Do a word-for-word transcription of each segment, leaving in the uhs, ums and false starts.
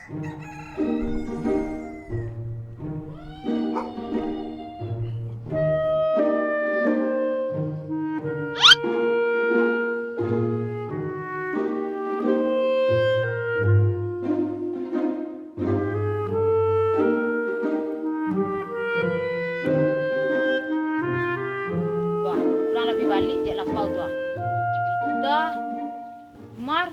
Wah, urang lah bi baliak dek lapau tu, ah. Dah, Umar,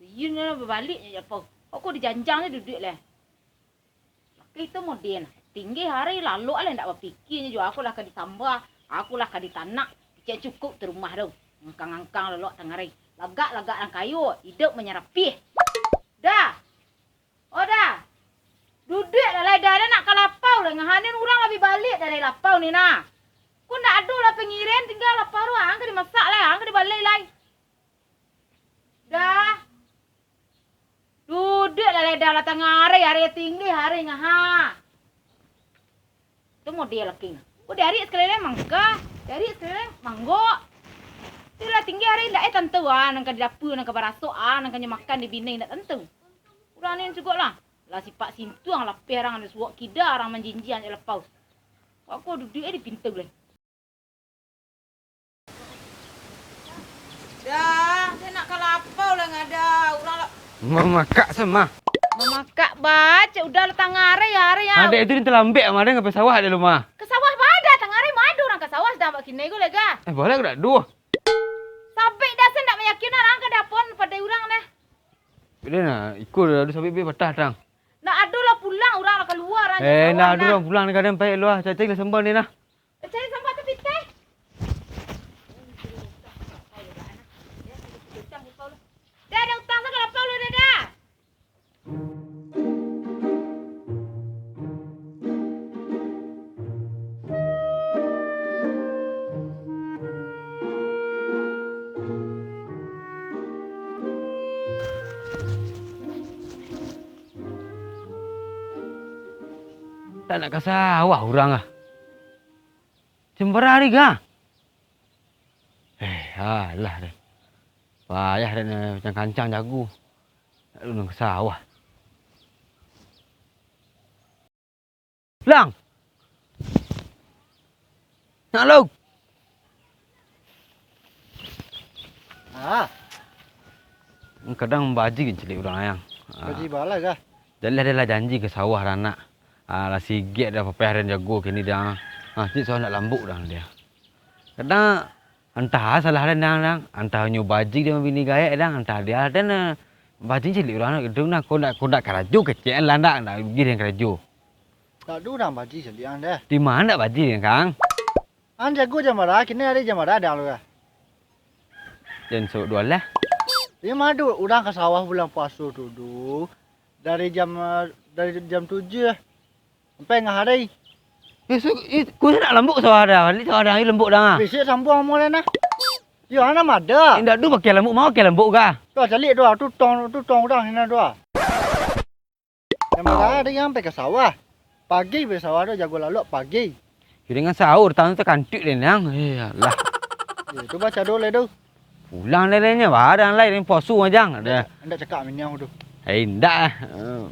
iyo lah babaliak dek lapau. Kok di janjang se duduak lai. Laki tu model, tinggi hari lalok lah indak bapikia nyo jo, aku lah ka disamba, aku lah ka ditanak, kecek cukuik tu rumah tu. Ngangkang-ngangkang lalok tangah hari. Lagak-lagak urang kayo, iduik manyarapih. Dah. Oh, dah. Duduak lah lai, dah, dah nak ka lapau lah. Ngahanin urang lah bi baliak dari lapau ni, nah. Ko ndak ado lah pangiran, tingga lapau tu, ang ka dimasak lai, ang ka dibalai lai. Dah. Duduak lah lai, dah lah tangah hari, hari tinggi hari ngaha. Tu model laki. Ko diarik sakali lai mangga, diarik sakali lai manggok. Tu lah tinggi hari ndak eh tantu, ah, nan ka di dapua, nan ka barasok, ah, nan ka nyo makan di bini ndak tantu. Urang ni cukuik lah. Lah sipak sintuang lapeh urang, ado suok kida urang manjinjiang jo lapau. Kok ko duduak eh di pintu lai. Dah, dah nak ka lapau lah ngada. Urang lah. Mamakak se mah. Mamakak bacak, udah lah tangah hari, hari, ah. Adek tu ni talambek mah, dah ngapai sawah dek lu mah. Ka sawah baa, tangah hari mah ado urang ka sawah sadang bak kini ko lega. Eh, boleh ko dak duo? Sabik dah, se ndak mayakin urang ka dapon padai urang dah. Udah nah, iko dah ado sabik be patah tang. Nak ado lah pulang, urang lah kalua, urang Eh, nak ado lah pulang ni kadang paik lu ah. Cari lah sambal ni nah. Cari sambal tu pitih. Dah, dah utang sa ka lapau lu dah, dah. Tak nak ka sawah urang ah. Jam bara hari ka? Eh, alah deh. Payah deh, kancang-kancang jago. Lalu nang ka sawah. Lang! Nak lu! Ah. Kadang baji kan cilik urang ayang. Ah. Baji bala kah? Jaleh dah lah janji ka sawah dah nak. Ah, lah sigek dah papayah den jago kini dah. Ah, cik sawah nak lambuk dah dia. Kadang antah salah den dang, dang. Antah nyo bajing dek bini gaek dang, antah dia den, eh, bajing cilik urang nak gedung nah, ko ndak, ko ndak karajo kecek lah ndak, ndak rugi den karajo. Tak ado urang bajing cilik ang deh. Di ma ndak bajing den, Kang? Ang jago jam bara, kini ari jam bara dang lu kah? Jan sabut duo lah. Di ma ado urang ka sawah bulan puaso tu, duh. Dari jam, eh, dari jam tujuah sampai tangah hari. Eh, so, eh, ko nak lambuk sawah dah. Baliak sawah dah, lambuk dah. Bisuak sambuang amuah lah nah. Yo, ana mada. Indak tu pakai lambuk, mau pakai lambuk kah? Tu caliak tu, tu tong, tu tong urang sinan tu. Nan mada ari ang pai ka sawah. Pagi pai sawah tu, jago lalok pagi. Yo, dengan sahur, tangan tu kantuak deh, Nang. Eh, alah. Yo, tu baca doa lai tu. Pulang deh, deh, nya barang lai, deh, poso aja. Dah. Indak cakak miniang tu. Eh, indak ah. Eh.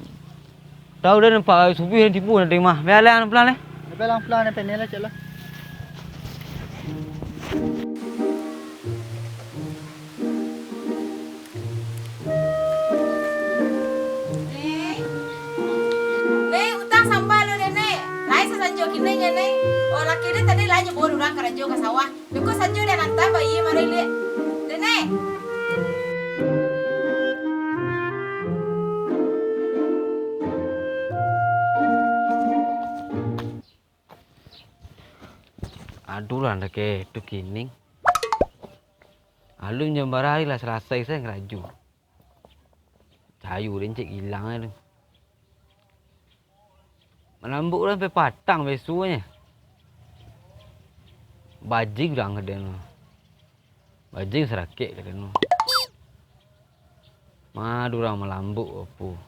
Tahu dah nampak subuh yang tipu nanti mah. Biarlah pulang deh. Biarlah pulang deh, pendek lah, cek lah. Nek. Nek, utang samba lu deh, Nek. Lai sasanjo kini nyo, Nek. Oh, laki deh tadi lai nyo bawa urang karajo ka sawah. Beko sajo deh nanta bayi mari, Nek. Deh, Nek. Aduh lah, ndak ke tu kining. Alun jam bara ari lah salasai sajo ngarajo. Cahayo den cek ilang ai tu. Malambok urang sampai patang besoknyo. Bajing urang kaden tu. Bajing sarakek kaden tu. Ma ado urang malambok apo.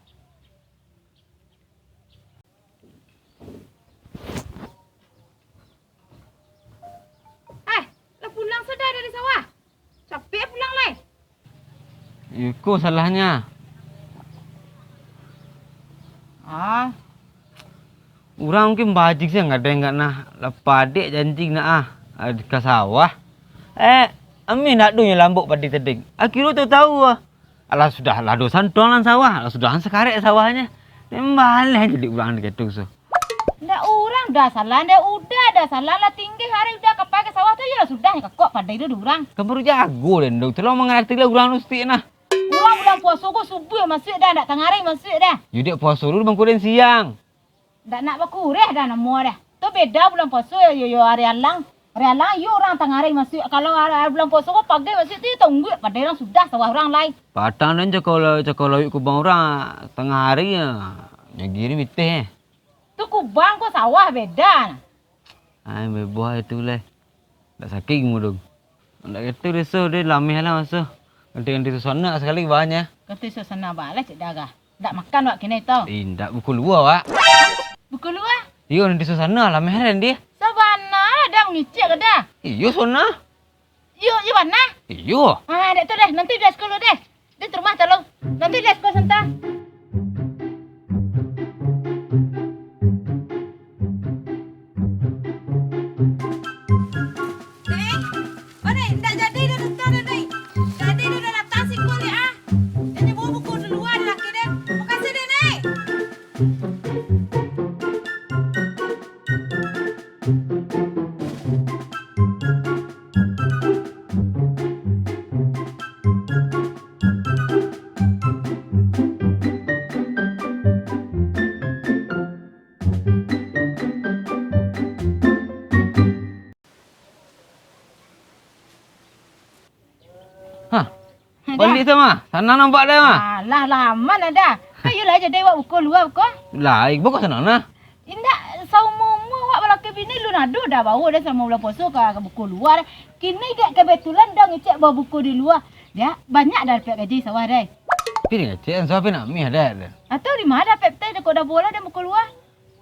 Eh, lah pulang sudah dari sawah? Capek pulang lai. Iko salahnyo. Ah. Urang mungkin bajing siang gadang, indak nah, lah padek janji nak ah, ah, ka sawah. Eh, ameh ndak ado nyo lambok padi tadi. Akhirnyo tahu-tahu ah. Alah sudah lah do santuang lah sawah, alah sudah sakarek sawahnyo. Membaleh jadi urang dek itu so. Ndak urang dah salah, ndak udah dah salah lah, tinggi hari udah ka pai ka sawah tu, iyo lah sudah nyo kakok padai tu di urang. Kan baru jago den tu, tolong mangarati lah urang tu saketek nah. Urang bulan puaso ko subuah masuak dah, ndak tangah hari masuak dah. Yo dek puaso dulu bangku den siang. Ndak nak bakureh dah namo dah. Tu beda bulan puaso yo, yo hari alang. Hari alang yo urang tangah hari masuak. Kalau hari, hari bulan puaso ko pagai masuak tu yo tunggu padai urang sudah sawah urang lai. Patang den cako la-, cako lauik kubang urang tangah hari yo. Nyo giri miteh. Tu kubang ko sawah beda nah. Ai, beboh itu lai. Ndak sakik mudung. Ndak ketu deso, deh lameh lah maso. Ganti-ganti suasana sakali bahanyo. Ganti suasana balah cek darah. Ndak makan wak kini tu. Indak, buku lua wak. Buku lua? Iyo, nanti suasana lameh lah dia. Sabana lah dah mangicik ke dah. Iyo, sona. Iyo, iyo bana. Iyo. Ah, dek tu deh, nanti dia sekolah deh. Di rumah tolong. Nanti dia sekolah santa. Nek, oh, Nek, ndak jadi dah nonton dah, Nek. Jadi dah, dah datang si Kul, ah. Jadi bawa buku dulu, ah, laki deh. Makasih deh, Nek. Hah? Dah. Baliak tu mah. Sana nampak dah mah. Alah, lah aman dah. Ayolah jadi awak buku lua ko. Lah, ibo ko sana nah. Indak, saumur-umur awak balaki bini lun ado dah bawa dah sama bulan puaso ka, ka buku lua dah. Kini dek kebetulan dah ngecek bawa buku di lua. Dah banyak dah dapek gaji sawah dah. Tapi dia ngecek sawah tapi nak mih dah. Atau di mana dapek petai dek kok dah bola dah buku lua?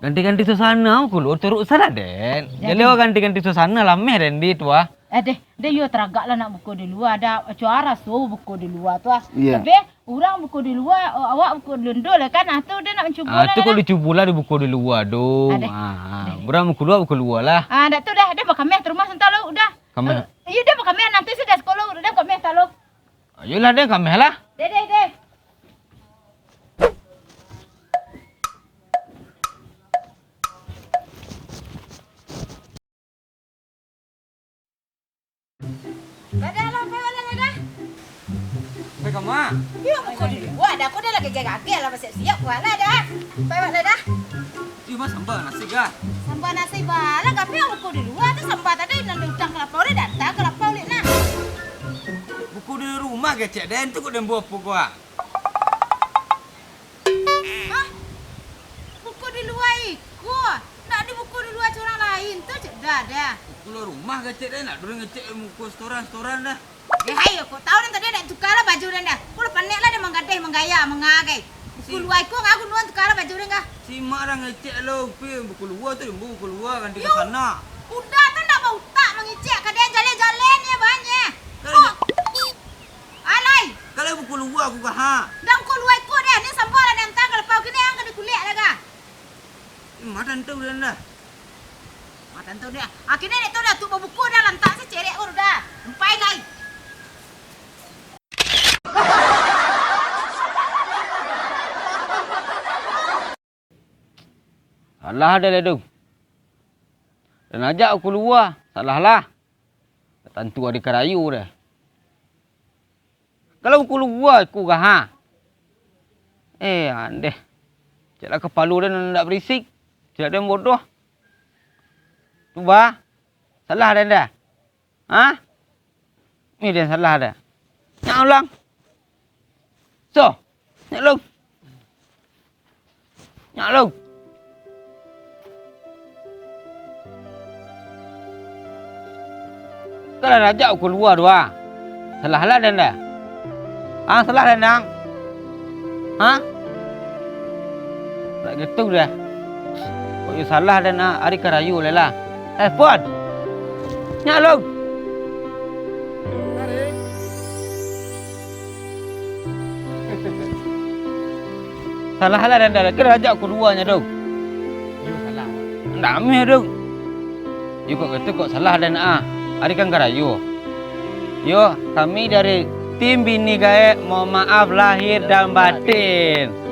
Ganti-ganti suasana buku lua turuk salah den. Jadi awak ganti-ganti suasana lameh den di tu ah. Eh deh, deh yo teragak lah nak buku di lua dah. Cuara so buku di lua tu ah. Iya. Tapi urang buku di lua, awak buku di lua lah kan. Ah tu dia nak mencuba lah. Ah tu kok dicuba lah di buku di lua tu. Ah, deh. Ah, deh, deh. Urang buku lua, buku lua lah. Ah dak tu dah, dah bakameh tu rumah santa lo udah. Kameh. Eh, iyo dah bakameh nanti sudah sekolah udah bakameh talo. Ayolah deh kameh lah. Deh, deh, deh. Dadah lah, pai bana dadah. Pai kama? Iyo, buko di lua dah, ko dah lah gageh-gageh lah, basiap-siap pulang lah dah. Pai bana dadah. Iyo, mah samba nasi kah? Samba nasi bala, tapi buko di lua tu samba tadi nan diundang ka lapau, dah datang ka lapau lek nah. Buko di rumah kecek den tu kok den buah apo ko ah? Hah? Buko di lua iko? Ndak di buko di lua surang lain tu, cek dah, dah. Buko lua rumah kecek dah, nak dulu ngecek muko setoran-setoran dah. Eh, hai, kok tahu dan tadi nak tukar lah baju dan dah. Kok lah panek lah dia manggadai, manggaya, mangagai. Buko lua iko ngaku nuan tukar lah baju dan kah? Si mak dah ngecek lo, pi buko lua tu, buko lua ganti ka sana. Udah tu ndak bautak mangicek, ka dia jaleh-jaleh ni banyak. Kalau kok Alai! Kalau buko lua aku kah, ha? Dah buko lua iko deh, ni samba lah diantak ka lapau kini, ang ka dikulek dah kah? Ih, matan tu dah dah. Matan tu dah. Ah, kini dek tu dah, tu babuko dah, lantak si cerek ko dah. Empai lai. Salah deh, Ledo. Dan ajak aku kalua, salah lah. Tantu ado karayo deh. Kalau aku kalua, aku kah, ha? Eh, andeh. Caklah kapalo den nan indak barisik. Cak den bodoh. Tu bah. Salah den dah. Ha? Ni den salah dah. Nyak ulang. So, nyak lu. Nyak lu. Kalau rajak aku kalua tu ah. Salah lah den dah. Ah, salah den, Nang. Ha? Ndak gitu dah. Kok iyo salah den, ah, ari karayo lai lah. Eh, Pon. Nyak lu. Salah lah, Danda. Kan rajak kaduonyo tu. Iyo, salah. Ndak ameh tu. Iyo, kok gitu kok salah, Dan, ah. Ari kan ka rayo. Yo, kami dari tim Bini Gaek mohon maaf lahir dan batin.